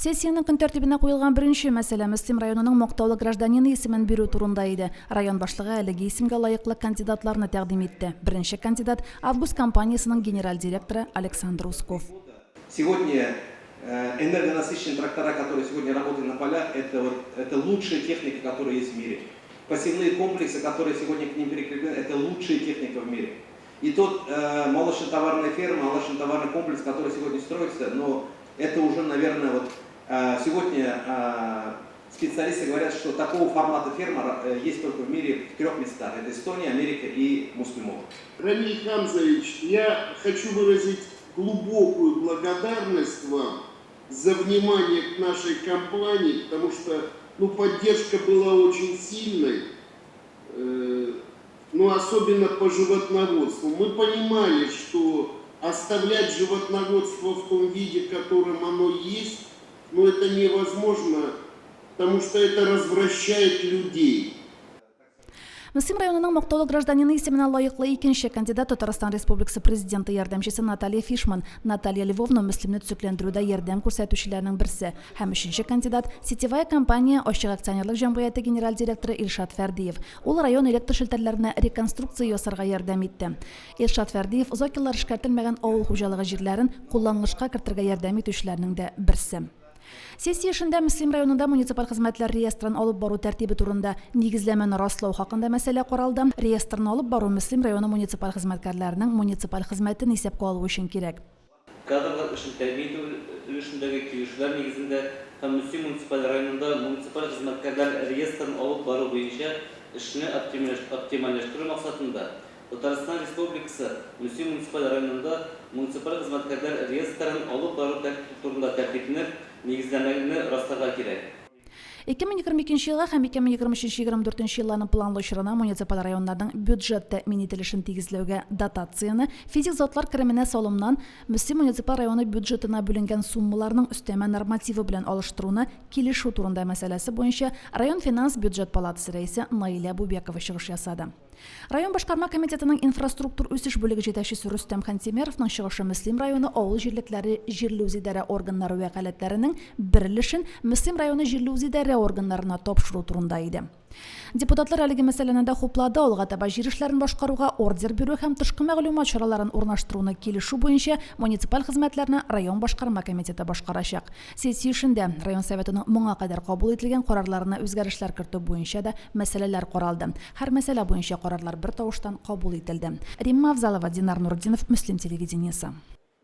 Сессиянең көн тәртибенә куелган беренче мәсьәлә Мөслим районының мактаулы гражданины исемен бирү турында иде. Район башлыгы әлеге исемгә лаеклы кандидатларны тәкъдим итте. Беренче кандидат, Август компаниясенең генераль директоры Александр Усков. Сегодня энергонасыщенные трактора, которые сегодня работают на полях, это вот это лучшая техника, которая есть в мире. Посевные комплексы, которые сегодня к ним прикреплены, это лучшая техника в мире. И тот молочно-товарная ферма, молочно-товарный комплекс, который сегодня строится, но это уже, наверное, вот сегодня специалисты говорят, что такого формата ферма есть только в мире в трех местах. Это Эстония, Америка и Муслимова. Рамиль Хамзович, я хочу выразить глубокую благодарность вам за внимание к нашей компании, потому что, ну, поддержка была очень сильной, ну, особенно по животноводству. Мы понимали, что оставлять животноводство в том виде, в котором оно есть, ну, это невозможно, потому что это развращает людей. Мөслим районының мактаулы гражданины исеменә лаеклы икенче кандидат Татарстан Республикасы Президенты ярдәмчесе Наталья Фишман. Наталья Львовна Мөслимне төзекләндерүдә ярдәм күрсәтүчеләрнең берсе. Һәм өченче кандидат, Сетевая компания ачык акционерлык җәмгыяте генераль директоры Илшат Фәрдиев. Ул район электр челтәрләренә реконструкция ясарга ярдәм итте. Илшат Фәрдиев озак еллар эшкәртелмәгән авыл хуҗалыгы җирләрен кулланылышка кертергә ярдәм итүчеләрнең дә берсе. Сессия эшендә Мөслим районында муниципаль хезмәтләр реестрын алып бару тәртибе турында нигезләмәне раслау хакында мәсьәлә каралды. Реестрны алып бару Мөслим районы муниципаль хезмәткәрләренең муниципаль хезмәтен исәпкә алу өчен кирәк. Кадрлар эшен тәэмин итү өлешендәге килешүләр нигезендә һәм Мөслим муниципаль районында муниципаль хезмәткәрләр реестрын алып бару буенча эшне оптимальләштерү максатында Татарстан Республикасы Мөслим муниципаль районында муниципаль хезмәткәрләр реестрын алып бару турында тәртипне, нигезләмәне расларга кирәк. 2022 елга һәм 2023-2024 елларның планлы чорына муниципаль районнарның бюджет тәэмин ителешен тигезләүгә дотацияне физик затлар кеременә салымнан Мөслим муниципаль районы бюджетына бүленгән суммаларның өстәмә нормативы белән алыштыруны килешү турында мәсьәләсе буенча район финанс-бюджет палатасы рәисе Наилә Бубекова чыгыш ясады. Район башкарма комитетының инфраструктур үсеш бүлеге җитәкчесе Рөстәм Хантимеровның чыгышы Мөслим районы авыл җирлекләре җирле үзидарә органнары вәкаләтләренең бер өлешен Мөслим районы җирле үзидарә органнарына тапшыру турында иде. Депутатлар әлеге мәсьәләне дә хуплады, алга таба җир эшләрен башкаруга ордер бирү һәм тышкы мәгълүмат чараларын урнаштыруны килешү буенча муниципаль хезмәтләрне район башкарма комитеты башкарачак. Сессия эшендә район Советының моңа кадәр кабул ителгән карарларына үзгәрешләр кертү буенча да мәсьәләләр каралды. Һәр мәсьәлә буенча карарлар бертавыштан кабул ителде. Римма Авзалова, Динар Нуртдинов, Мөслим телевидениесе.